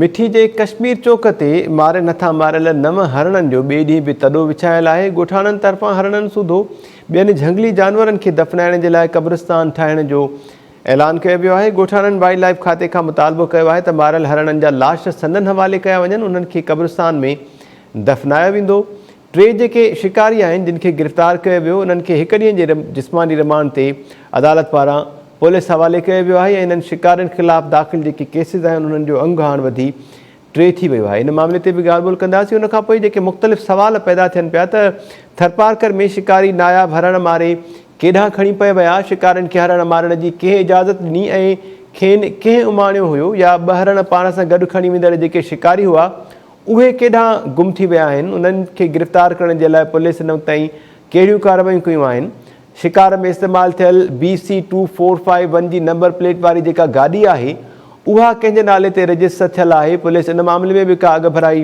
مٺي جي ڪشمير چوڪ تي مارين هٿان ماريل نون هرڻن جو ٻئي ڏينهن به تڏو وڇايل آهي، ڳوٺاڻن طرفان هرڻن سوڌو ٻين جهنگلي جانورن کي دفنائڻ جي لاء قبرستان ٺاهڻ جو اعلان ڪيو ويو آهي، ڳوٺاڻن وائلڊ لائيف کاتي کان مطالبو ڪيو آهي ته ماريل هرڻن جا لاش سندن حوالي ڪيا وڃن، انهن کي قبرستان ۾ دفنايو ويندو، ٽي جيڪي شڪاري آهن جن کي گرفتار ڪيو ويو انهن کي هڪ ڏينهن جي جسماني رمانڊ تي عدالت پاران پوليس حوالي ڪيو ويو آهي ۽ انهن شڪارين خلاف داخل جيڪي ڪيسز آهن انهن جو انگ هاڻ وڌي ٽي ٿي ويو آهي ان معاملي تي به ڳالهه ٻولهه ڪنداسين ان کان پوء جيڪي مختلف سوال پيدا ٿين پيا ته ٿرپارڪر ۾ شڪاري ناياب هرڻ ماري ڪيڏانهن کڻي پئي ويا شڪارين کي هرڻ مارڻ جي ڪنهن اجازت ڏني ۽ کين ڪنهن اماڻيو هيو يا ٻه هرڻ پاڻ سان گڏ کڻي ويندڙ جيڪي شڪاري هئا اهي ڪيڏانهن گم ٿي ويا آهن، انهن کي گرفتار ڪرڻ جي لاء پوليس هن وقت تائين ڪهڙيون ڪارروايون ڪيون آهن، شڪار ۾ استعمال ٿيل B C two four five one جي نمبر پليٽ واري جيڪا گاڏي آهي اها ڪنهن جي نالي تي رجسٽر ٿيل آهي، پوليس ان معاملي ۾ به ڪا اڳڀرائي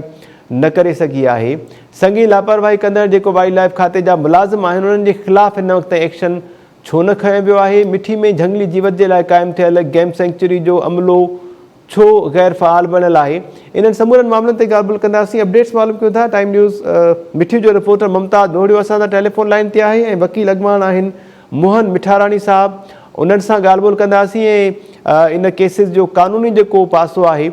نه ڪري سگهي آهي، سنگين لاپرواهي ڪندڙ جيڪو وائلڊ لائيف کاتي جا ملازم آهن انهن جي خلاف هن وقت تائين ايڪشن ڇو نه کنيو ويو آهي، مٺي ۾ جهنگلي جيوت جي لاء قائم ٿيل گيم سينڪچري جو عملو ڇو غير فعال بڻيل آهي؟ انهن سمورن معاملن تي ڳالهه ٻولهه ڪنداسين، اپڊيٽس معلوم ڪيون ٿا، ٽائيم نيوز مٺي جو رپورٽر ممتاز نوڙيو اسان سان ٽيليفون لائين تي آهي ۽ وڪيل اڳواڻ آهن موهن مٺاراڻي صاحب انهن سان ڳالهه ٻولهه ڪنداسين ۽ ان ڪيسز جو قانوني جيڪو پاسو آهي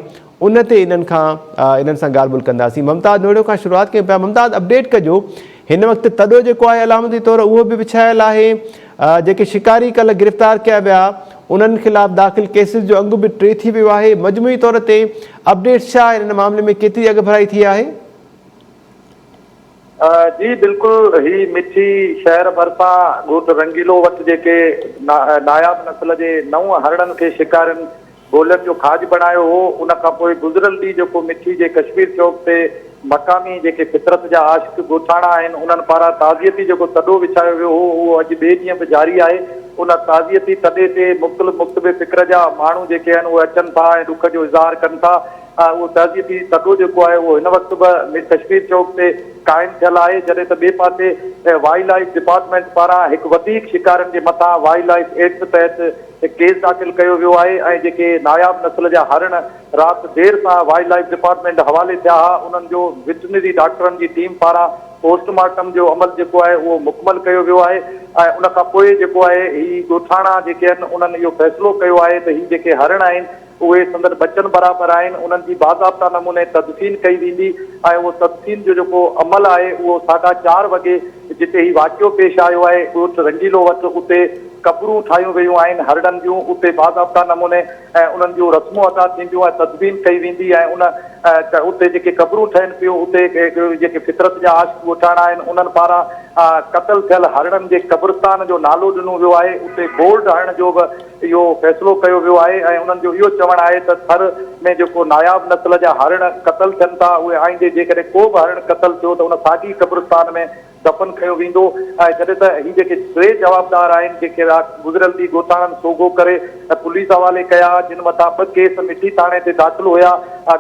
ان تي انهن کان انهن سان ڳالهه ٻولهه ڪنداسين ممتاز نوڙيو کان شروعات ڪيون پيا ممتاز اپڊيٽ ڪجو هن وقت تڏو جيڪو آهي علامتي طور اهو به وڇايل آهي، جيڪي شڪاري ڪلهه گرفتار ڪيا ويا انهن خلاف داخل ڪيسز جو انگ به ٽي ٿي ويو آهي، مجموعي طور تي اپڊيٽس ڇا آهن ان معاملي ۾ ڪيتري اڳڀرائي ٿي آهي؟ جي بلڪل هي مٺي شهر ڀرسان ڳوٺ رنگيلو وٽ جيڪي ناياب نسل جي نون هرڻن کي شڪارين گولن جو کاڄ بڻايو هو، ان کان پوء گذريل ڏينهن جيڪو مٺي جي ڪشمير چوڪ تي مقامي جيڪي فطرت جا عاشق ڳوٺاڻا آهن انهن پاران تعزيتي جيڪو تڏو وڇايو ويو هو اهو اڄ ٻئي ڏينهن به جاري آهي، ان تعزيتي تڏي تي مختلف مڪتب فڪر جا ماڻهو جيڪي آهن اهي اچن ٿا ۽ ڏک جو اظهار ڪن ٿا اهو تعزيتي تڏو جيڪو آهي اهو هن وقت به ڪشمير چوڪ تي قائم ٿيل آهي جڏهن ته ٻئي پاسي وائلڊ لائيف ڊپارٽمينٽ پاران هڪ وڌيڪ شڪارين جي مٿان وائلڊ لائيف ايڪٽ تحت ڪيس داخل ڪيو ويو آهي ۽ جيڪي ناياب نسل جا هرڻ رات دير سان وائلڊ لائيف ڊپارٽمينٽ حوالي ٿيا ها انهن جو وٽرنري ڊاڪٽرن جي ٽيم پاران پوسٽ مارٽم جو عمل جيڪو آهي اهو مڪمل ڪيو ويو آهي ۽ ان کان پوء جيڪو آهي هي ڳوٺاڻا جيڪي آهن انهن اهو فيصلو ڪيو آهي ته هي جيڪي هرڻ آهن اهي سندن ٻچن برابر آهن، انهن جي باضابطا نموني تدفين ڪئي ويندي ۽ اهو تدفين جو جيڪو عمل آهي اهو ساڍا چار وڳي جتي هي واقعو پيش آيو آهي ڳوٺ رنگيلو وٽ اتي قبرون ٺاهيون ويون آهن هرڙن جون اتي باضابطا نموني ۽ انهن جون رسمون ادا ٿينديون ۽ تدفين ڪئي ويندي ۽ ان اتي جيڪي قبرون ٺهن پيون اتي جيڪي فطرت جا عاشق ڳوٺاڻا آهن انهن پاران قتل ٿيل هرڙن جي قبرستان جو نالو ڏنو ويو آهي اتي بورڊ هڻڻ جو به اهو فيصلو ڪيو ويو آهي ۽ انهن جو اهو چوڻ آهي ته ٿر ۾ جيڪو ناياب نسل جا هرڻ قتل ٿين ٿا اهي آئيندي جيڪڏهن ڪو به هرڻ قتل ٿيو ته ان ساڳي قبرستان ۾ دفن ڪيو ويندو ۽ جڏهن ته هي جيڪي ٽي جوابدار آهن جيڪي گذريل ڏينهن ڳوٺاڻن سوگهو ڪري پوليس حوالي ڪيا جن مٿان ٻه ڪيس مٺي ٿاڻي تي داخل هيا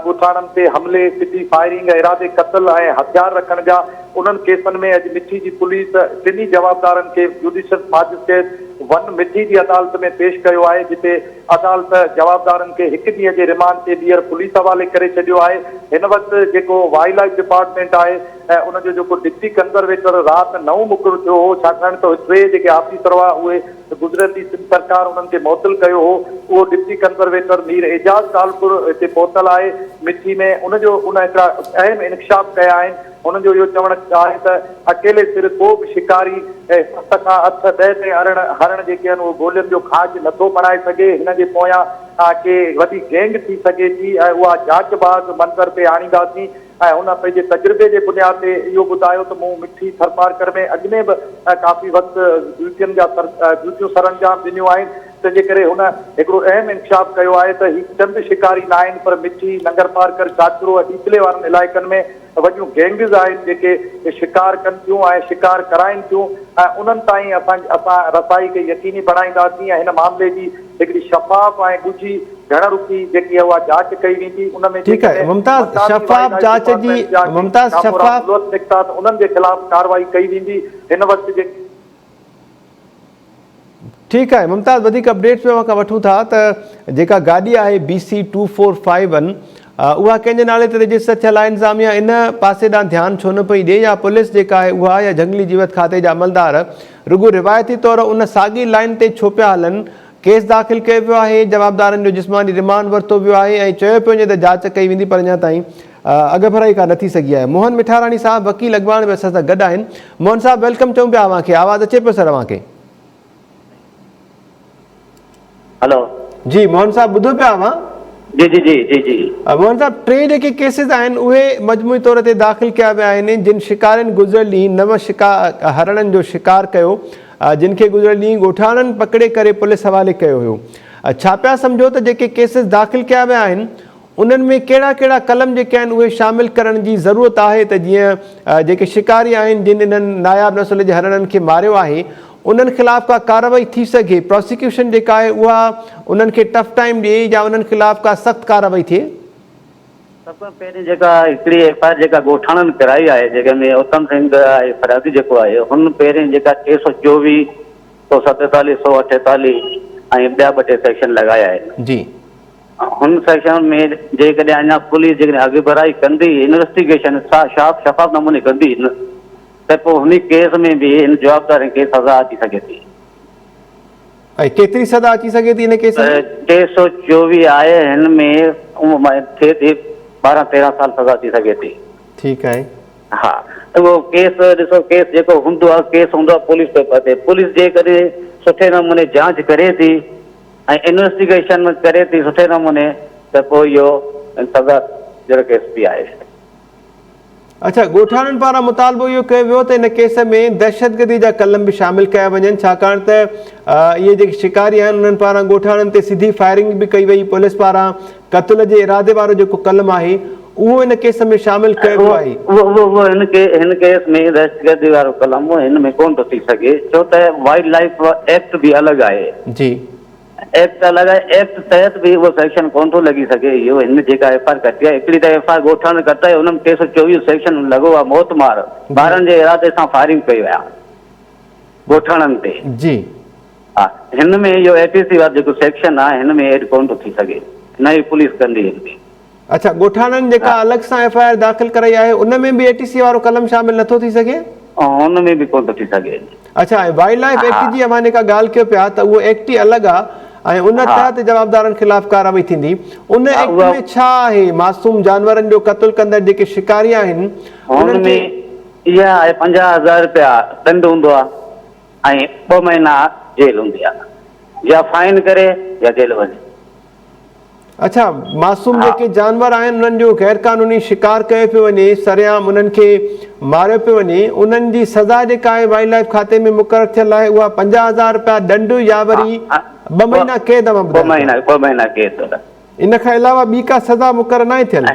ڳوٺاڻن تي حملي سڌي فائرنگ ارادي قتل ۽ هٿيار رکڻ جا انهن ڪيسن ۾ اڄ مٺي جي پوليس ٽنهي جوابدارن کي جوڊيشل ماجسٽريٽ ون مٺي جي عدالت ۾ پيش ڪيو آهي جتي عدالت جوابدارن کي هڪ ڏينهن جي رمانڊ تي ٻيهر پوليس حوالي ڪري ڇڏيو آهي هن وقت جيڪو وائلڊ لائيف ڊپارٽمينٽ آهي ان جو جيڪو ڊپٽي ڪنزرويٽر رات نئون مقرر ٿيو هو ڇاڪاڻ ته ٽي جيڪي آفيسر هئا اهي گذريل ڏينهن سنڌ سرڪار انهن کي معطل ڪيو هو اهو ڊپٽي ڪنزرويٽر مير اعجاز ٽالپر هتي پهتل آهي مٺي ۾ ان جو ان هڪڙا اهم انڪشاف ڪيا آهن هن جو اهو چوڻ آهي ته اڪيلي سر ڪو به شڪاري ست کان اٺ، ڏهه تائين ارڻ هرڻ جيڪي آهن اهي گولين جو کاڄ نٿو بڻائي سگهي، هن جي پويان ڪي وڏي گينگ ٿي سگهي ٿي ۽ اها جاچ بعد منظر تي آڻينداسين ۽ هن پنهنجي تجربي جي بنياد تي اهو ٻڌايو ته مون مٺي ٿرپارڪر ۾ اڳ ۾ به ڪافي وقت ڊيوٽين جا ڊيوٽيون سرانجام ڏنيون آهن تنهن جي ڪري هن هڪڙو اهم انڪشاف ڪيو آهي ته هي چند شڪاري ناهن پر مٺي، ننگرپارڪر، ڇاڇرو ۽ ڏيپلي وارن علائقن ۾ وڏيون گينگز آهن جيڪي شڪار ڪن ٿيون ۽ شڪار ڪرائين ٿيون ۽ انهن تائين اسان اسان رسائي کي يقيني بڻائينداسين ۽ هن معاملي جي هڪڙي شفاف ۽ ڳجهي گهڻ رخي جيڪي اها جاچ ڪئي ويندي ان ۾ ٺيڪ آهي جيڪڏهن ممتاز مقامي شفاف وائلڊ لائيف جاچ جي ڊپارٽمينٽ جا ڪي ممتاز ڪامورا شفاف ملوث نڪتا ته انهن جي خلاف ڪارروائي ڪئي ويندي هن وقت جيڪي ٺيڪ آهي ممتاز وڌيڪ اپڊيٽس به اوهان کان وٺون ٿا ته جيڪا گاڏي آهي B C two four five one اها ڪنهن جي نالي تي رجسٽر ٿيل آهي انتظاميا ان پاسي ڏانهن ڌيان ڇو نه پئي ڏي يا پوليس جيڪا آهي اها يا جهنگلي جيوت کاتي جا عملدار رڳو روايتي طور ان ساڳي لائين تي ڇو پيا هلن ڪيس داخل ڪيو ويو آهي جوابدارن جو جسماني رمانڊ ورتو ويو آهي ۽ چيو پيو وڃي ته جاچ ڪئي ويندي پر اڃا تائين اڳڀرائي ڪا نه ٿي سگهي آهي موهن مٺاراڻي صاحب وڪيل اڳواڻ به اسان سان گڏ آهن موهن صاحب welcome چئون پيا اوهان کي آواز اچي پيو سر اوهان کي. هلو. جي موهن صاحب ٻڌو پيا اوهان. جي جي جي جي جي. موهن صاحب ٽي جيڪي ڪيسز آهن اهي مجموعي طور تي داخل ڪيا ويا آهن جن شڪارين گذريل ڏينهن نو شڪا هرڻن جو شڪار ڪيو جن کي گذريل ڏينهن ڳوٺاڻن پڪڙي ڪري پوليس حوالي ڪيو هيو ڇا پيا سمجهو ته جيڪي ڪيسز داخل ڪيا ويا آهن انهن ۾ ڪهڙا ڪهڙا قلم جيڪي آهن اهي شامل ڪرڻ جي ضرورت آهي ته جيئن جيڪي شڪاري آهن جن انهن ناياب نسل جي هرڻن کي ماريو آهي انهن خلاف ڪا ڪارروائي ٿي سگهي، پراسيڪيوشن جيڪا آهي اها انهن کي ٽف ٽائيم ڏئي يا انهن خلاف ڪا سخت ڪارروائي ٿئي. سڀ کان پهرين جيڪا هڪڙي ايف I R جيڪا ڳوٺاڻن ڪرائي آهي جنهن ۾ اتم سنگهه آهي فريادي جيڪو آهي هن پهرين جيڪا 324، 147، 148 ۽ ٻيا ٻه ٽي سيڪشن لڳايا آهن. جي. هن سيڪشن ۾ جيڪڏهن اڃا پوليس جيڪڏهن اڳڀرائي ڪندي انويسٽيگيشن شاف شفاف نموني ڪندي ته پوء هن ڪيس ۾ به هن جوابدارن کي سزا اچي سگهي ٿي. ۽ ڪيتري سزا اچي سگهي ٿي هن ڪيس ۾؟ 324 آهي هن ۾ ٿئي ٿي 12 13 سال سزا اچي سگهي ٿي. ٺيڪ آهي. ها اهو ڪيس ڏسو ڪيس جيڪو هوندو آهي ڪيس هوندو آهي پوليس تي پوي پوليس جيڪڏهن سٺي نموني جانچ ڪري ٿي ۽ انويسٽيگيشن ڪري ٿي سٺي نموني ته پوء اهو سزا جهڙو ڪيس به آهي. اڇا ڳوٺاڻن پاران مطالبو اهو ڪيو ويو ته ان ڪيس ۾ دهشتگردي جا قلم به شامل ڪيا وڃن ڇاڪاڻ ته اهي جيڪي شڪاري آهن انهن پاران ڳوٺاڻن تي سڌي فائرنگ به ڪئي وئي پوليس پاران قتل جي ارادي وارو جيڪو قلم آهي اهو ان ڪيس ۾ شامل ڪيو ويو آهي. اهو اهو هن هن ڪيس ۾ دهشتگردي وارو قلم هن ۾ ڪونه ٿو ٿي سگهي ڇو ته وائلڊ لائيف ايڪٽ به الڳ آهي. جي. ايڪٽ الڳ آهي ايڪٽ تحت به اهو سيڪشن ڪونه ٿو لڳي سگهي اهو هن جيڪا ايف I R ڪٽي آهي هڪڙي ته ايف I R ڳوٺاڻن ڪٽائي ان ۾ 324 سيڪشن لڳو آهي موت مار ٻارن جي ارادي سان فائرنگ ڪئي ويا ڳوٺاڻن تي. جي. ها هن ۾ اهو اي ٽي سي وارو جيڪو سيڪشن آهي هن ۾ ايڊ ڪونه ٿو ٿي سگهي نه ئي پوليس ڪندي هن ۾. اڇا ڳوٺاڻن جيڪا الڳ سان ايف I R داخل ڪرائي آهي ان ۾ به اي ٽي سي وارو قلم شامل نٿو ٿي سگهي؟ ان ۾ به ڪونه ٿو ٿي سگهي. اڇا ۽ وائلڊ لائيف ايڪٽ جي اوهان جيڪا ڳالهه ڪيو پيا ته اهو ايڪٽ ئي الڳ آ ۽ ان تحت جوابدارن خلاف ڪارروائي ٿيندي ان ايڪٽ ۾ ڇا آهي معصوم جانورن جو قتل ڪندڙ جيڪي شڪاري آهن انهن کي. هن ۾ اها آهي 50 هزار رپيا ڏنڊ هوندو آ ۽ ٻه مهينا جيل هوندي آ يا فائن ڪري يا جيل وڃي. اڇا معصوم جيڪي جانور آهن انهن جو غير قانوني شڪار ڪيو پيو وڃي سرعام انهن کي ماريو پيو وڃي انهن جي سزا جيڪا آهي وائلڊ لائيف کاتي ۾ مقرر ٿيل آهي اها 50 هزار رپيا ڏنڊ يا وري ٻه مهينا قيد اوهان ٻڌايو پيا. ٻه مهينا قيد. ان کان علاوه ٻي ڪا سزا مقرر ناهي ٿيل.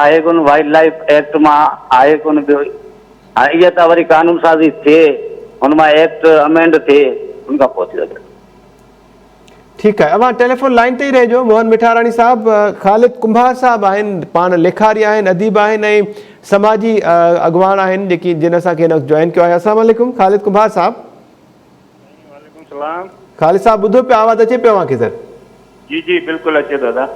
آهي ڪونه وائلڊ لائيف ايڪٽ مان آهي ڪونه ٻيو هاڻي اها ته وري قانون سازي ٿئي ان مان ايڪٽ امينڊ ٿئي ان کان پوء ٿي سگهي. ٺيڪ آهي اوهان ٽيليفون لائين تي ئي رهجو موهن مٺاراڻي صاحب خالد ڪنڀار صاحب آهن پاڻ ليکاري آهن اديب آهن ۽ سماجي اڳواڻ آهن جيڪي جن اسان کي هن وقت جوائن ڪيو آهي السلام عليڪم خالد ڪنڀار صاحب. سائين وعليڪم السلام. خالد صاحب ٻڌو پيا آواز اچي پيو اوهان کي سر. جي جي بلڪل اچي ٿو ادا.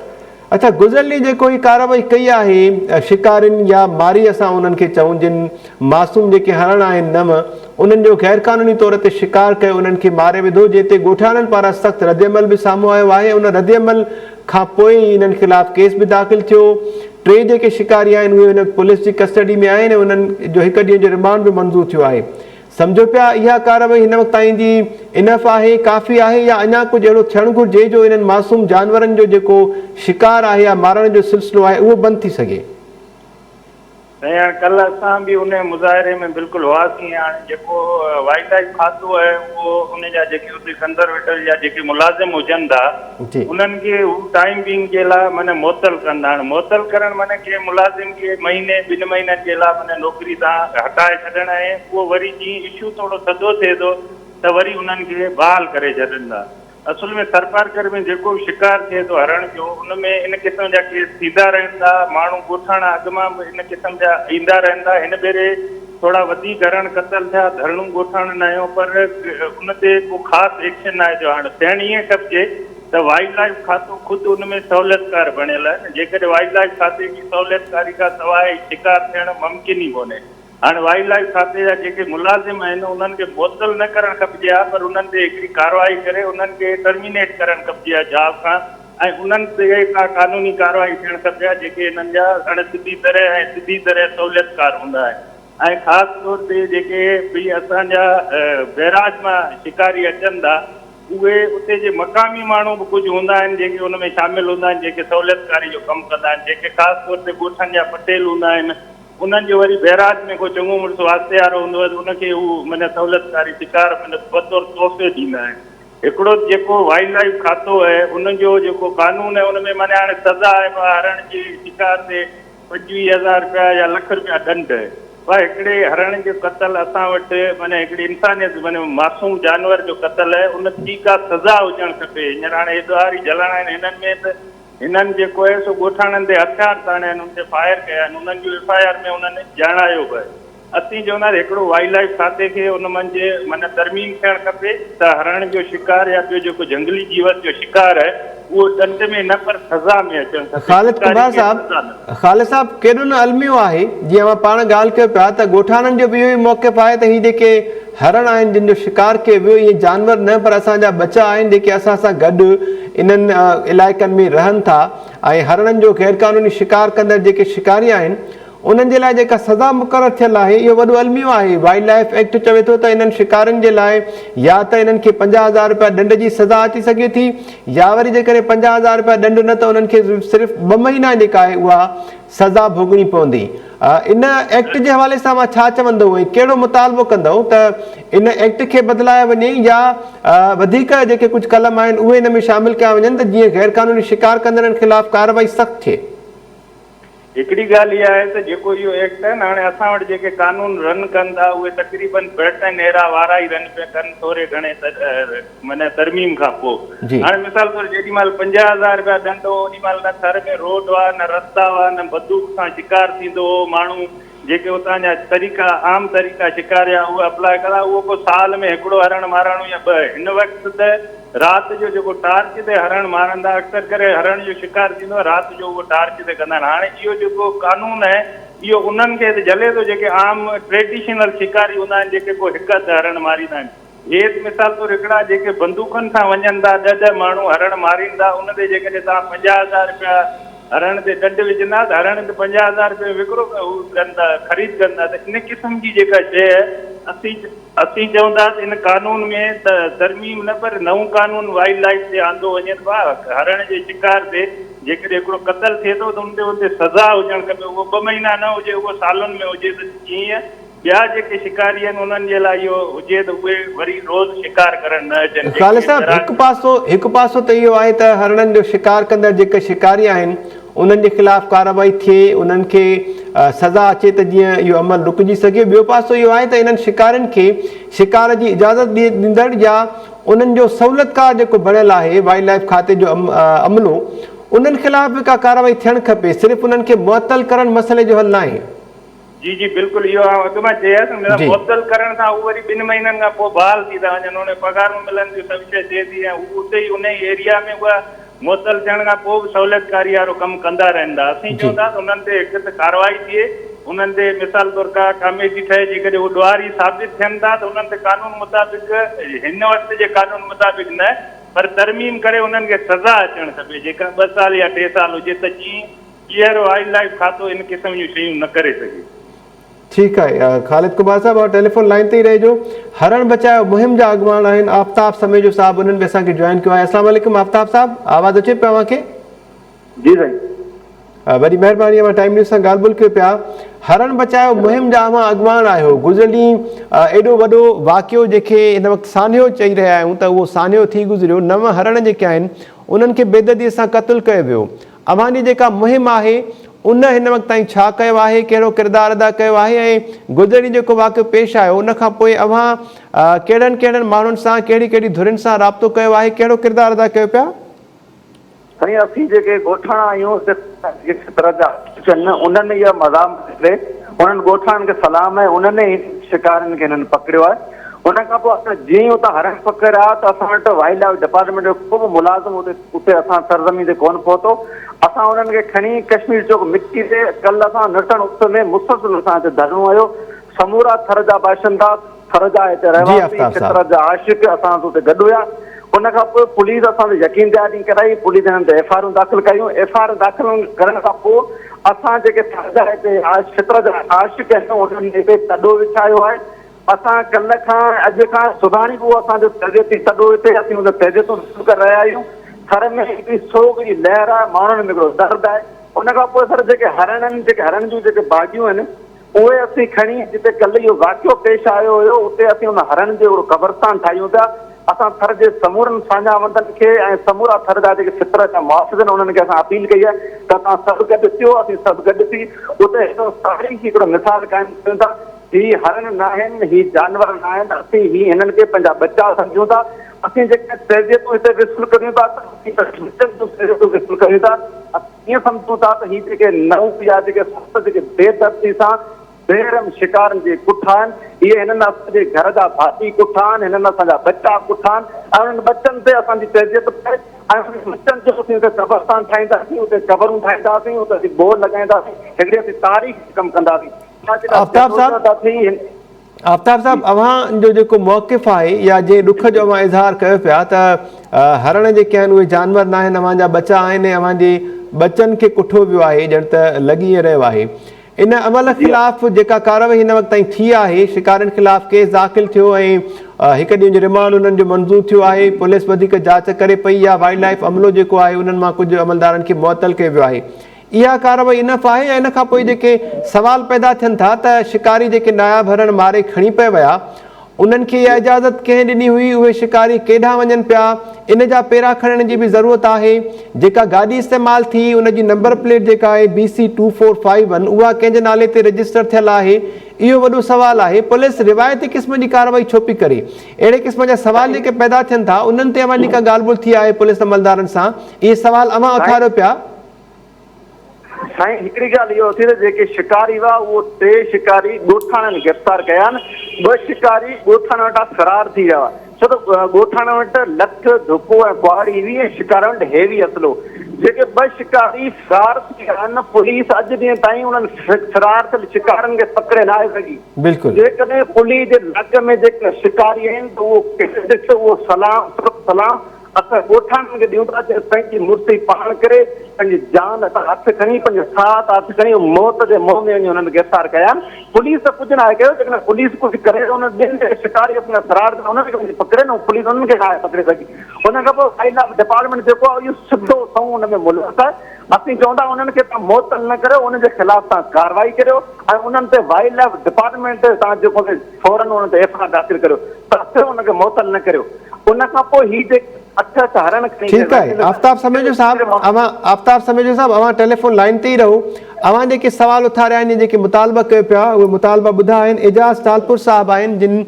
اڇا گذريل ڏينهن جيڪو هي ڪارروائي ڪئي آهي شڪارين يا ماري اسان انهن کي چئون جن معصوم جيڪي هرڻ آهن نم انهن جو غير قانوني طور تي شڪار ڪيو انهن کي ماري وڌو جنهن تي ڳوٺاڻن پاران سخت ردعمل به سامهون آيو آهي ان ردعمل کان پوء ئي انهن خلاف ڪيس به داخل ٿيو ٽي جيڪي شڪاري آهن اهي هن پوليس جي ڪسٽڊي ۾ آهن ۽ انهن جو هڪ ڏينهن جو رمانڊ به منظور ٿيو آهي سمجهو پيا اها ڪارروائي هن وقت تائين جي انف آهي، ڪافي آهي يا اڃا ڪجهه اهڙو ٿيڻ گهرجي جو انهن معصوم جانورن جو جيڪو شڪار آهي يا مارڻ جو سلسلو آهي اهو بند ٿي سگهي. سائين هاڻي ڪلهه اسان به ان مظاهري ۾ بلڪل هئاسين هاڻي جيڪو وائلڊ لائيف کاتو آهي اهو ان جا جيڪي اتي ڪنزرويٽر جا جيڪي ملازم هجن ٿا انهن کي هو ٽائيم بينگ جي لاء معنيٰ معطل ڪن ٿا. هاڻي معطل ڪرڻ معنيٰ ڪنهن ملازم کي مهيني ٻن مهينن جي لاء معنيٰ نوڪري تان هٽائي ڇڏڻ ۽ اهو وري جيئن اشو ٿورو ٿڌو ٿئي ٿو ته وري انهن کي بحال ڪري ڇڏن ٿا. اصل ۾ ٿرپارڪر ۾ جيڪو به شڪار ٿئي ٿو هرڻ جو ان ۾ ان قسم جا ڪيس ٿيندا رهن ٿا. ماڻهو ڳوٺاڻا اڳ مان به ان قسم جا ايندا رهن ٿا. هن ڀيري ٿورا وڌيڪ هرڻ قتل ٿيا، ڌرڻو ڳوٺاڻن هنيو پر ان تي ڪو خاص ايڪشن ناهي ٿيو. هاڻ ٿيڻ ائين کپجي ته وائلڊ لائيف کاتو خود ان ۾ سهولتڪار بڻيل آهي نه جيڪڏهن وائلڊ لائيف کاتي جي سهولتڪاري کان سواء شڪار ٿيڻ ممڪن ئي ڪونهي. هاڻي وائلڊ لائيف کاتي جا جيڪي ملازم آهن انهن کي معطل نه ڪرڻ کپجي ها پر انهن تي هڪڙي ڪارروائي ڪري انهن کي ٽرمينيٽ ڪرڻ کپجي ها جاب کان ۽ انهن تي ڪا قانوني ڪارروائي ٿيڻ کپي ها جيڪي انهن جا اڻ سڌي طرح ۽ سڌي طرح سهوليتڪار هوندا آهن ۽ خاص طور تي جيڪي به اسان جا بئراج مان شڪاري اچن ٿا اهي اتي جي مقامي ماڻهو به ڪجهه هوندا آهن جيڪي ان ۾ شامل هوندا آهن جيڪي سهوليتڪاري جو ڪم ڪندا آهن جيڪي خاص طور تي ڳوٺن جا پٽيل هوندا آهن انهن جو وري بئراج ۾ ڪو چڱو مڙس واسطي وارو هوندو آهي ته ان کي هو معنيٰ سهولتڪاري شڪار معنيٰ بطور تحفي ڏيندا آهن. هڪڙو ته جيڪو وائلڊ لائيف کاتو آهي ان جو جيڪو قانون آهي ان ۾ معنيٰ هاڻي سزا آهي پر هرڻ جي شڪار تي 25 هزار رپيا يا لک رپيا ڏنڊ آهي. پر هڪڙي هرڻ جو قتل اسان وٽ معنيٰ هڪڙي انسانيت معنيٰ معصوم جانور جو قتل آهي ان جي ڪا سزا هجڻ کپي. هينئر هاڻي هي ڏوهاري جهلڻا آهن هنن ۾ ته هنن جيڪو آهي سو ڳوٺاڻن تي هٿيار تاڻيا آهن، انهن تي فائر ڪيا آهن، انهن جو ايف I R ۾ انهن ڄاڻايو به آهي. اسين چوندا آهيون هڪڙو وائلڊ لائيف کاتي کي ان منجهه معنيٰ ترميم ٿيڻ کپي ته هرڻ جو شڪار يا ٻيو جيڪو جهنگلي جيوت جو شڪار آهي اهو ڏنڊ ۾ نه پر سزا ۾ اچڻ کپي، خالد شڪاري ڪنڀار کي صاحب سزا ملي. خالد صاحب ڪيڏو نه الميو آهي جيئن اوهان پاڻ ڳالهه ڪيو پيا ته ڳوٺاڻن جو به اهو ئي موقف آهي ته هي جيڪي هرڻ آهن جن جو شڪار ڪيو ويو اهي جانور نه پر اسان جا ٻچا آهن جيڪي اسان سان گڏ انهن علائقن ۾ رهن ٿا ۽ هرڻن جو غيرقانوني شڪار ڪندڙ جيڪي شڪاري آهن انهن جي لاء جيڪا سزا مقرر ٿيل آهي اهو وڏو الميو آهي وائلڊ لائيف ايڪٽ چوي ٿو ته انهن شڪارين جي لاء يا ته انهن کي 50 هزار رپيا ڏنڊ جي سزا اچي سگهي ٿي يا وري جيڪڏهن 50 هزار رپيا ڏنڊ نه ته انهن کي صرف ٻه مهينا جيڪا آهي اها سزا ڀوڳڻي پوندي. ان ايڪٽ جي حوالي سان اوهان ڇا چوندؤ ۽ ڪهڙو مطالبو ڪندؤ ته ان ايڪٽ کي بدلايو وڃي يا وڌيڪ جيڪي ڪجهه قلم آهن اهي ان ۾ شامل ڪيا وڃن ته جيئن غيرقانوني شڪار ڪندڙن خلاف ڪارروائي سخت ٿئي. هڪڙي ڳالهه اها آهي ته جيڪو اهو ايڪٽ آهي نه هاڻي اسان وٽ جيڪي قانون رن ڪن ٿا اهي تقريبن برٽن ايرا وارا ئي رن پيا ڪن ٿوري گهڻي معنيٰ ترميم کان پوء هاڻي مثال طور جيڏي مهل 50 هزار رپيا ڏنڊ هو اوڏي مهل نه ٿر ۾ روڊ هئا نه رستا هئا نه بندوق سان شڪار ٿيندو هو ماڻهو جيڪي اتان جا طريقا عام طريقا شڪار جا اهي اپلاء ڪندا اهو ڪو سال ۾ هڪڙو هرڻ مارڻ يا ٻه هن وقت ته رات جو جيڪو ٽارچ تي هرڻ مارن ٿا اڪثر ڪري هرڻ جو شڪار ٿيندو آهي رات جو اهو ٽارچ تي ڪندا آهن هاڻي اهو جيڪو قانون آهي اهو انهن کي ته جهلي ٿو جيڪي عام ٽريڊيشنل شڪاري هوندا آهن جيڪي ڪو هڪ اڌ هرڻ ماريندا آهن هيٺ مثال طور هڪڙا جيڪي بندوقن سان وڃن ٿا ڏهه ڏهه ماڻهو هرڻ مارين ٿا ان تي جيڪڏهن توهان 50 هزار رپيا هرڻ تي ڏنڊ وجهندا ته هرڻ تي 50 هزار رپيا وڪرو هو ڪن ٿا خريد ڪن ٿا ته ان قسم جي جيڪا شيء اسين اسين چئون ٿا ته ان قانون ۾ ته ترميم نه پر نئون قانون وائلڊ لائيف تي آندو وڃي ته ڀاء هرڻ جي شڪار تي جيڪڏهن هڪڙو قتل ٿئي ٿو ته ان تي ان تي سزا هجڻ کپي اهو ٻه مهينا نه هجي اهو سالن ۾ هجي ته جيئن ٻيا جيڪي شڪاري آهن انهن جي لاء اهو هجي ته اهي وري روز شڪار ڪرڻ نه اچن جيڪي خالد صاحب هڪ پاسو هڪ پاسو ته اهو آهي ته هرڻن جو شڪار ڪندڙ جيڪي شڪاري آهن انهن جي خلاف ڪارروائي ٿئي انهن کي سزا اچي ته جيئن اهو عمل رڪجي سگهي ٻيو پاسو اهو آهي ته انهن شڪارين کي شڪار جي اجازت ڏيندڙ يا انهن جو سهولتڪار جيڪو بڻيل آهي وائلڊ لائيف کاتي جو عملو انهن خلاف به ڪا ڪارروائي ٿيڻ کپي صرف انهن کي معطل ڪرڻ مسئلي جو حل ناهي. جي جي بلڪل اهو آئون اڳ مان چئي آيس نه معطل ڪرڻ سان هو وري ٻن مهينن کان پوء بحال ٿي ٿا وڃن انهن کي پگهارون ملن ٿيون سڀ شيء ٿئي ٿي ۽ هو اتي ئي انهي ايريا ۾ اها معطل ٿيڻ کان پوء به سهوليتڪاري وارو ڪم ڪندا رهن ٿا اسين چئون ٿا ته انهن تي هڪ ته ڪارروائي ٿئي انهن تي مثال طور ڪا ڪاميٽي ٺهي جيڪڏهن هو ڏوهاري ثابت ٿين ٿا ته انهن تي قانون مطابق هن وقت جي قانون مطابق نه پر ترميم ڪري انهن کي سزا اچڻ کپي جيڪا ٻه سال يا ٽي سال هجي ته جيئن ٻيهر وائلڊ لائيف کاتو ان قسم جون شيون نه ڪري سگهي. ٺيڪ آهي خالد ڪمار صاحب اوهان ٽيليفون لائين تي ئي رهجو هرڻ بچايو مهم جا اڳواڻ آهن آفتاب سميجو صاحب انهن به اسان کي جوائن ڪيو آهي اسلام عليڪم آفتاب صاحب آواز اچي پيو اوهان کي. جي سائين. وڏي مهرباني اوهان ٽائيم نيوز سان ڳالهه ٻولهه ڪيو پيا هرڻ بچايو مهم جا اوهان اڳواڻ آهيو گذريل ڏينهن ايڏو وڏو واقعو جنهن کي هن وقت سانحو چئي رهيا آهيون ته اهو سانحو ٿي گذريو نو هرڻ جيڪي آهن انهن کي بيدردي سان قتل ڪيو ويو اوهان جي جيڪا مهم آهي ان هن وقت تائين ڇا ڪيو آهي، ڪهڙو ڪردار ادا ڪيو آهي ۽ گذريل ڏينهن جيڪو واقعو پيش آيو ان کان پوء اوهان ڪهڙن ڪهڙن ماڻهن سان ڪهڙي ڪهڙي ڌرين سان رابطو ڪيو آهي، ڪهڙو ڪردار ادا ڪيو پيا؟ سائين اسين جيڪي ڳوٺاڻا آهيون جيڪي طرح جا اچن انهن اها مزاحمت ڪري انهن ڳوٺاڻن کي سلام آهي انهن ئي شڪارين کي هنن پڪڙيو آهي. ان کان پوء اسان جيئن ئي اتان هرڻ پڪڙيا ته اسان وٽ وائلڊ لائيف ڊپارٽمينٽ جو ڪو به ملازم اتي اتي اسان سرزمين تي ڪونه پهتو. اسان انهن کي کڻي ڪشمير چوڪ مٽي تي ڪلهه اسان نٽهڻ اس ۾ مسلسل اسان هتي ڌرڻو هنيو. سمورا ٿر جا باشندا، ٿر جا هتي جي رهواسي، آفتاب صاحب. فطرت جا عاشق اسان سان اتي گڏ هيا. ان کان پوء پوليس اسان تي يقين دهاني ڪرائي، پوليس هنن تي ايف I آرون داخل ڪيون. ايف I R داخل ڪرڻ کان پوء اسان جيڪي ٿر جا هتي فطرت جا عاشق آهن انهن هتي تڏو وڇايو آهي. اسان ڪلهه کان اڄ کان سڀاڻي به اهو اسان جو تعزيتي تڏو هتي اسين ان تعزيتون وصول ڪري رهيا آهيون. ٿر ۾ هڪڙي سوڳ جي لهر آهي، ماڻهن ۾ هڪڙو درد آهي. ان کان پوء سر جيڪي هرڻ آهن، جيڪي هرڻ جون جيڪي باڊيون آهن اهي اسين کڻي جتي ڪلهه اهو واقعو پيش آيو هيو اتي اسين ان هرڻ جو هڪڙو قبرستان ٺاهيون پيا. اسان ٿر جي سمورن ساڃاهه وندن کي ۽ سمورا ٿر جا جيڪي فطرت جا محافظ آهن انهن کي اسان اپيل ڪئي آهي ته توهان سڀ گڏ ٿيو، اسين سڀ گڏ ٿي اتي هڪڙو تاريخي هڪڙو مثال قائم ڪيون ٿا. هي هرڻ ناهن، هي جانور ناهن، اسين هي هنن کي پنهنجا ٻچا سمجهون ٿا. اسين جيڪڏهن تعزيتون هتي وصول ڪريون ٿا ته اسين پنهنجي ٻچن جون تعزيتون وصول ڪريون ٿا. اسين ائين سمجهون ٿا ته هي جيڪي نئون يا جيڪي ست جيڪي بي دردي سان بي رحم شڪارن جي ڪٺا آهن، اهي هنن اسان جي گهر جا ڀاتي ڪٺا آهن، هنن اسان جا ٻچا ڪٺا آهن ۽ انهن ٻچن تي اسان جي تعزيت پئي ۽ انهن ٻچن جو اسين اتي قبرستان ٺاهينداسين، اتي قبرون ٺاهينداسين، اتي اسين ٻور لڳائينداسين، هڪڙي اسين تاريخ جو ڪم ڪنداسين. آفتاب صاحب آفتاب صاحب اوهان جو جيڪو موقف آهي يا جنهن ڏک جو اوهان اظهار ڪيو پيا ته هرڻ جيڪي آهن اهي جانور ناهن اوهان جا ٻچا آهن ۽ اوهان جي ٻچن کي ڪٺو ويو آهي ڄڻ ته لڳي ائين رهيو آهي ان عمل خلاف جيڪا ڪارروائي هن وقت تائين ٿي آهي شڪارين خلاف ڪيس داخل ٿيو ۽ هڪ ڏينهن جو رمانڊ انهن جو منظور ٿيو آهي پوليس وڌيڪ جاچ ڪري پئي يا وائلڊ لائف عملو جيڪو آهي انهن مان ڪجهه عملدارن کي معطل ڪيو ويو آهي اها ڪارروائي انف آهي ۽ ان کان پوء جيڪي سوال پيدا ٿين ٿا ته شڪاري جيڪي ناياب هرڻ ماري کڻي پئي ويا انهن کي اها اجازت ڪنهن ڏني هئي اهي شڪاري ڪيڏانهن وڃن پيا ان جا پيرا کڻڻ جي به ضرورت آهي جيڪا گاڏي استعمال ٿي ان جي نمبر پليٽ جيڪا آهي B C two four five one اها ڪنهن جي نالي تي رجسٽر ٿيل آهي اهو وڏو سوال آهي پوليس روايتي قسم جي ڪارروائي ڇو پئي ڪري اهڙي قسم جا سوال جيڪي پيدا ٿين ٿا انهن تي اوهان جي ڪا ڳالهه ٻولهه ٿي آهي پوليس عملدارن سان اهي سوال اوهان اٿاريو پيا. سائين هڪڙي ڳالهه اهو اٿي ته جيڪي شڪاري هئا اهو ٽي شڪاري ڳوٺاڻن گرفتار ڪيا آهن ٻه شڪاري ڳوٺاڻن وٽان فرار ٿي ويا هئا ڇو ته ڳوٺاڻن وٽ لٺ ڌڪو ۽ ڪهاڙي هئي ۽ شڪارين وٽ هيوي اسلحو جيڪي ٻه شڪاري فرار ٿي ويا آهن پوليس اڄ ڏينهن تائين انهن فرار ٿيل شڪارين کي پڪڙي ناهي سگهي بلڪل. جيڪڏهن پوليس جي لڪ ۾ جيڪي شڪاري آهن ته اهو ڪريڊٽ اهو سلام سرخ سلام اسان ڳوٺاڻن کي ڏيون ٿا جنهن پنهنجي مڙسي پاڻ ڪري پنهنجي جان تان هٿ کڻي پنهنجي ساهه تان هٿ کڻي موت جي منهن ۾ وڃي انهن گرفتار ڪيا آهن پوليس ته ڪجهه ناهي ڪيو جيڪڏهن پوليس ڪجهه ڪري ته انهن ٻين جيڪي شڪاري اسان جا فرار ٿيا انهن کي وڃي پڪڙي نه پوليس انهن کي ناهي پڪڙي سگهي ان کان پوء وائلڊ لائف ڊپارٽمينٽ جيڪو آهي اهو سڌو سنئون ان ۾ ملوث آهي اسين چون ٿا انهن کي توهان معطل نه ڪريو انهن جي خلاف توهان ڪارروائي ڪريو ۽ انهن تي وائلڊ لائف ڊپارٽمينٽ توهان جيڪو فورن انهن تي ايف I R داخل ڪريو پر انهن کي معطل نه ڪريو ان کان پوء هي جيڪي اٺ اٺ هرڻ کڻي ٺيڪ آهي آفتاب سميجو صاحب اوهان آفتاب سميجو صاحب اوهان ٽيليفون لائين تي ئي رهو اوهان جيڪي سوال اٿاريا آهن جيڪي مطالبا ڪيو پيا اهي مطالبا ٻڌا آهن اعجاز ٽالپر صاحب آهن جن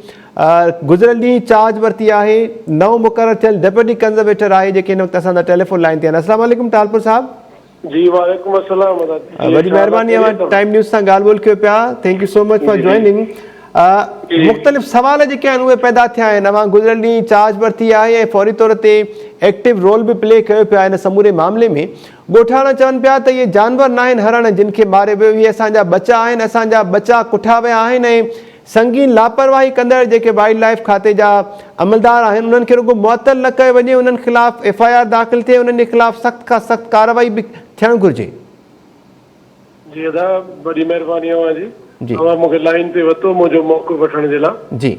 گذريل ڏينهن چارج ورتي آهي نئون مقرر ٿيل ڊپٽي ڪنزرويٽر آهي جيڪي هن وقت اسان سان ٽيليفون لائين تي آهن السلام عليڪم ٽالپر صاحب جي وعليڪم السلام ادا جي وڏي مهرباني اوهان ٽائيم نيوز سان ڳالهه ٻولهه ڪيو پيا thank you so much for joining مختلف سوال جيڪي آهن اهي پيدا ٿيا آهن اوهان گذريل ڏينهن چارج ورتي آهي ۽ فوري طور تي ايڪٽو رول به پلي ڪيو پيا ان سموري معاملي ۾ ڳوٺاڻا چون پيا ته اهي جانور ناهن هرڻ جن کي ماريو ويو اهي اسان جا ٻچا آهن اسان جا ٻچا ڪٺا ويا آهن ۽ سنگين لاپرواهي ڪندڙ جيڪي وائلڊ لائيف کاتي جا عملدار آهن انهن کي رڳو معطل نه ڪيو وڃي انهن خلاف ايف I R داخل ٿئي انهن جي خلاف سخت کان سخت ڪارروائي به ٿيڻ گهرجي. جي ادا وڏي مهرباني اوهان جي جي. اوهان مون کي لائين تي ورتو منهنجو موقف وٺڻ جي لا. جي.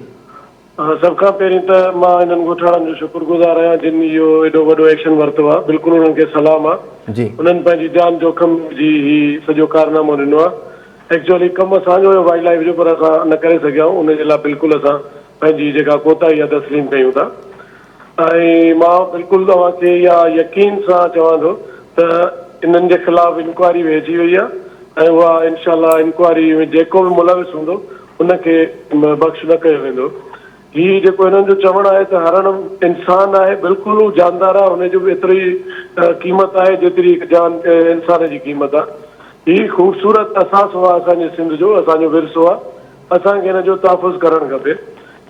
سڀ کان پهرين ته مان انهن ڳوٺاڻن جو شڪر گذار آهيان جن اهو ايڏو وڏو ايڪشن ورتو آهي بلڪل انهن کي سلام آهي جي. انهن پنهنجي جان جوکم ۾ وجهي هي سڄو ڪارنامو ڏنو آهي ايڪچوئلي ڪم اسان جو هيو وائلڊ لائيف جو پر اسان نه ڪري سگهيا آهيون ان جي لاء بلڪل اسان پنهنجي جيڪا ڪوتاهي آهي تسليم ڪيون ٿا ۽ مان بلڪل اوهان کي اها يقين سان چوان ٿو ته انهن جي خلاف انڪوائري ويهجي وئي آهي ۽ اها انشاء الله انڪوائري ۾ جيڪو به ملوث هوندو ان کي بخش نه ڪيو ويندو هي جيڪو هنن جو چوڻ آهي ته هرڻ انسان آهي بلڪل هو جاندار آهي هن جو به ايترو ئي قيمت آهي جيتري هڪ جان انسان جي قيمت آهي هي خوبصورت اثاثو آهي اسان جي سنڌ جو اسان جو ورثو آهي اسان کي هن جو تحفظ ڪرڻ کپي.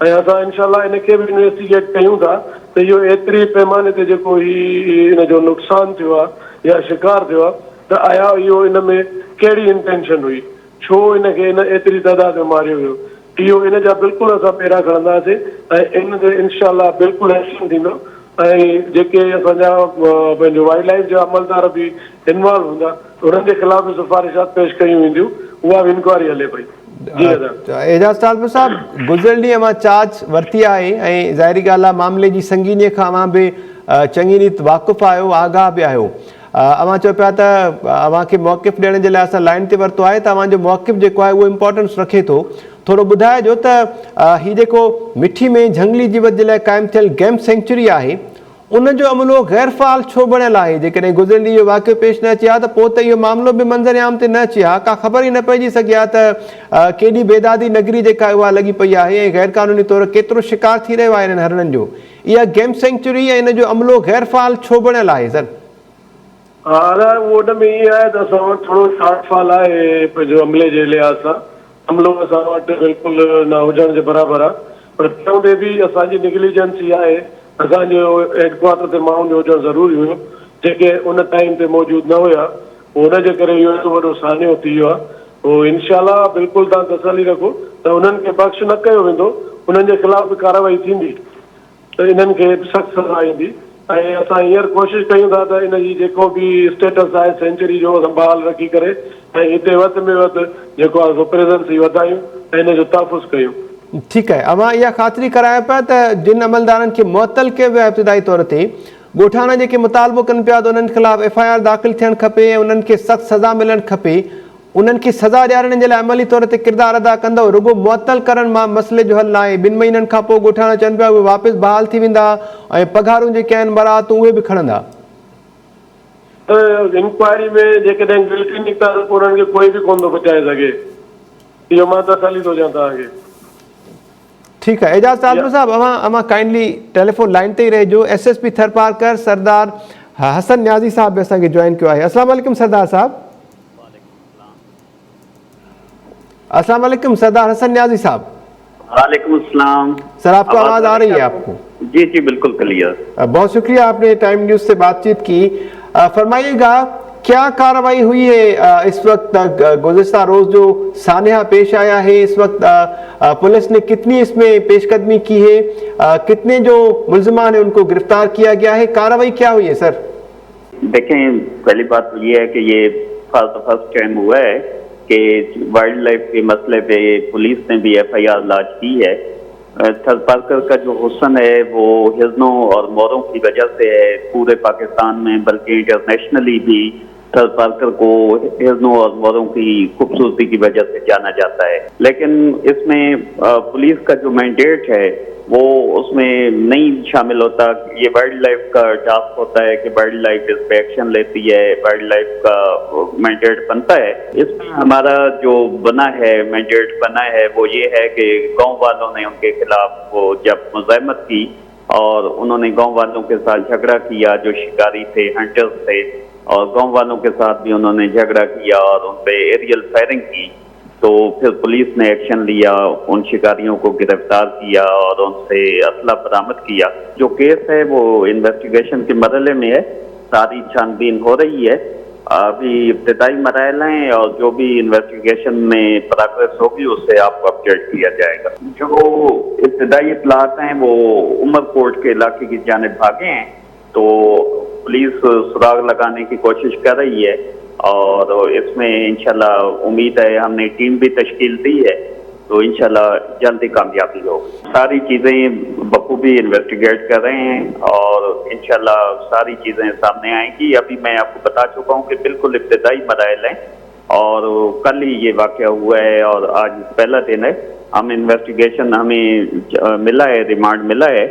۽ اسان انشاء الله ان کي به انويسٽيگيٽ ڪيون ٿا ته اهو ايتري پيماني تي جيڪو هي ان جو نقصان ٿيو آهي يا شڪار ٿيو آهي ته آيا اهو ان ۾ ڪهڙي انٽينشن هئي ڇو ان کي ان ايتري تعداد ۾ ماريو ويو اهو ان جا بلڪل اسان پيرا کڻنداسين ۽ ان تي انشاء الله بلڪل ايڪشن ٿيندو ۽ جيڪي اسان جا پنهنجو وائلڊ لائيف جا عملدار به انوالو هوندا انهن جي خلاف به سفارشات پيش ڪيون وينديون اها به انڪوائري هلي پئي جي ادا. اعجاز ٽالپر صاحب گذريل ڏينهن اوهان چارج ورتي آهي ۽ ظاهري ڳالهه آهي معاملي جي سنگيني کان اوهان به چڱي ريت واقف آهيو آگاهه به آهيو اوهان چئو پيا ته اوهان کي موقف ڏيڻ جي لاء اسان لائين تي ورتو آهي ته اوهان جو موقف جيڪو آهي اهو امپارٽنس رکي ٿو ٿورو ٻڌائجو ته هي جيڪو مٺي ۾ جهنگلي جيوت جي لاء قائم ٿيل گيم سينڪچري آهي ان جو عملو غير فعال ڇو بڻيل آهي جيڪڏهن گذريل ڏينهن اهو واقعو پيش نه اچي ها ته پوء ته اهو معاملو به منظر عام تي نه اچي ها ڪا خبر ئي نه پئجي سگهي ها ته ڪيڏي بيدادي نگري جيڪا اها لڳي پئي آهي ۽ غير قانوني طور ڪيترو شڪار ٿي رهيو آهي انهن هرڻن جو اها گيم سينڪچري ۽ ان جو عملو غير فعال ڇو بڻيل آهي سر؟ ها ادا اهو ان ۾ ائين آهي ته اسان وٽ ٿورو شارٽ فال آهي پنهنجو عملي جي لحاظ سان عملو اسان وٽ بلڪل نه هجڻ جي برابر آهي پر تنهن هوندي به اسان جي نگليجنسي آهي اسان جو هيڊ ڪوارٽر تي ماڻهن جو هجڻ ضروري هيو جيڪي ان ٽائيم تي موجود نه هيا پوء ان جي ڪري اهو ايڏو وڏو سانحو ٿي ويو آهي پوء انشاء الله بلڪل توهان تسلي رکو ته انهن کي بخش نه ڪيو ويندو انهن جي خلاف به ڪارروائي ٿيندي ته انهن کي به سخت سزا ايندي ۽ اسان هينئر ڪوشش ڪيون ٿا ته ان جي جيڪو به اسٽيٽس آهي سينچري جو اسان بحال رکي ڪري ۽ هتي وڌ ۾ وڌ جيڪو آهي سو پريزنس ئي وڌايون ۽ ان جو تحفظ ڪيون. ٺيڪ آهي اوهان اها خاطري ڪرايو پيا ته جن عملدارن کي معطل ڪيو ويو آهي ابتدائي طور تي ڳوٺاڻا جيڪي مطالبو ڪن پيا ته انهن خلاف ايف I R داخل ٿيڻ کپي ۽ انهن کي سخت سزا ملڻ کپي، انهن کي سزا ڏيارڻ جي لاء عملي طور تي ڪردار ادا ڪندؤ، رڳو معطل ڪرڻ مان مسئلي جو حل ناهي، ٻن مهينن کان پوء ڳوٺاڻا چون پيا اهي واپس بحال ٿي ويندا ۽ پگهارون جيڪي آهن مراعتون اهي به کڻندا. ته انڪوائري ۾ جيڪڏهن گلٽي نڪتا ته پوء انهن کي ڪوئي به ڪونه ٿو بچائي سگهي، اهو مان تسلي ٿو ڏيان توهان کي. ٺيڪ آهي اعجاز ٽالپر صاحب اوهان اوهان ڪائنڊلي ٽيليفون لائين تي ئي رهجو ايس ايس پي ٿرپارڪر سردار حسن نيازي صاحب به اسان کي جوائن ڪيو آهي السلام عليڪم سردار صاحب. السلام عليڪم سردار حسن نيازي صاحب. وعليڪم السلام. سر آپ کو آواز آ رهي هي آپ کو. جي جي بلڪل ڪليئر. بهت شڪريه آپ ني ٽائيم نيوز سي بات چيت ڪي فرمائيي گا ڪيا ڪارروائي هئي هي اس وقت گذشته روز جو سانحه پيش آيا هي اس وقت پوليس ني ڪتني اس ۾ پيش قدمي ڪي هي ڪتني جو ملزمان هي ان ڪو گرفتار ڪيا گيا هي ڪارروائي ڪيا هئي هي سر. ديکين پهلي بات تو يه هي ڪي يه فار the first time هوا هي ڪي وائلڊ لائف ڪي مسئلي پي پوليس ني ڀي ايف I R launch ڪي هي ٿرپارڪر ڪا جو حسن هي وو هرنو اور مورون ڪي وجه سي هي پوري پاڪستان ۾ بلڪه انٽرنيشنلي ڀي ٿرپارڪر ڪو هرنو اور مورون ڪي خوبصورتي ڪي وجه سي جانا جاتا هي ليڪن اس ۾ پوليس ڪا جو مينڊيٽ هي وو اس ۾ نهين شامل هوتا يه وائلڊ لائف ڪا ٽاسڪ هوتا هي ڪي وائلڊ لائف اس پي ايڪشن ليتي هي وائلڊ لائف ڪا مينڊيٽ بنتا هي اس ۾ همارا جو بنا هي مينڊيٽ بنا هي وو يه هي ڪي گائون والون ني ان ڪي خلاف وو جب مزاحمت ڪي اور انهون ني گائون والون ڪي ساٿ جهگڙا ڪيا جو شڪاري ٿي هنٽرز ٿي اور گائون والون ڪي ساٿ ڀي انهون ني جهگڙا ڪيا اور ان پي ايريل فائرنگ ڪي تو پھر پوليس ني ايڪشن ليا ان شڪاريون ڪو گرفتار ڪيا اور ان سي اسلحه برآمد ڪيا جو ڪيس هي وو انويسٽيگيشن ڪي مرحلي ۾ هي ساري ڇان بين هو رهي هي ابهي ابتدائي مراحل هين اور جو ڀي انويسٽيگيشن ۾ پراگريس هوگي اسي آپ ڪو اپڊيٽ ڪيا جائي گا. جو ابتدائي اطلاعات هين وو عمر ڪوٽ ڪي علاقي ڪي جانب ڀاگي هين تو پوليس سراغ لگاني ڪي ڪوشش ڪر رهي هي اور اس ۾ انشاء الله اميد هي هم ني ٽيم ڀي تشڪيل the هي تو انشاء الله جلد هي ڪاميابي هوگي. ساري چيزين بخوبي انويسٽيگيٽ ڪر رهي هين اور انشاء الله ساري چيزين سامني آئين گي ابهي مين آپ ڪو بتا چڪا هون ڪي بلڪل ابتدائي مراحل هين اور ڪل هي يه واقعه هوا هي اور آج پهلا دن هي هم انويسٽيگيشن همين ملا هي ريمانڊ ملا هي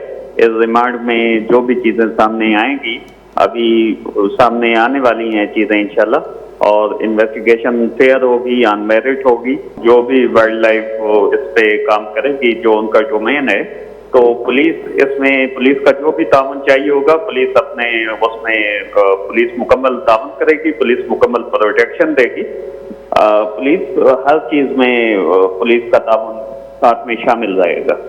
اس ريمانڊ مين جو ڀي چيزين سامني آئين گي ابهي سامني آني والي هين چيزين انشاء الله اور انويسٽيگيشن فيئر هوگي آن ميرٽ هوگي. جو ڀي وائلڊ لائف اس پي ڪام ڪري گي جو ان ڪا ڊومين هي تو پوليس اس مين پوليس ڪا جو ڀي تعاون چاهيي هوگا پوليس اپني اس مين پوليس مڪمل تعاون ڪري گي پوليس مڪمل پروٽيڪشن the گي پوليس هر چيز مين پوليس ڪا تعاون ساٿ مين شامل رهي گا.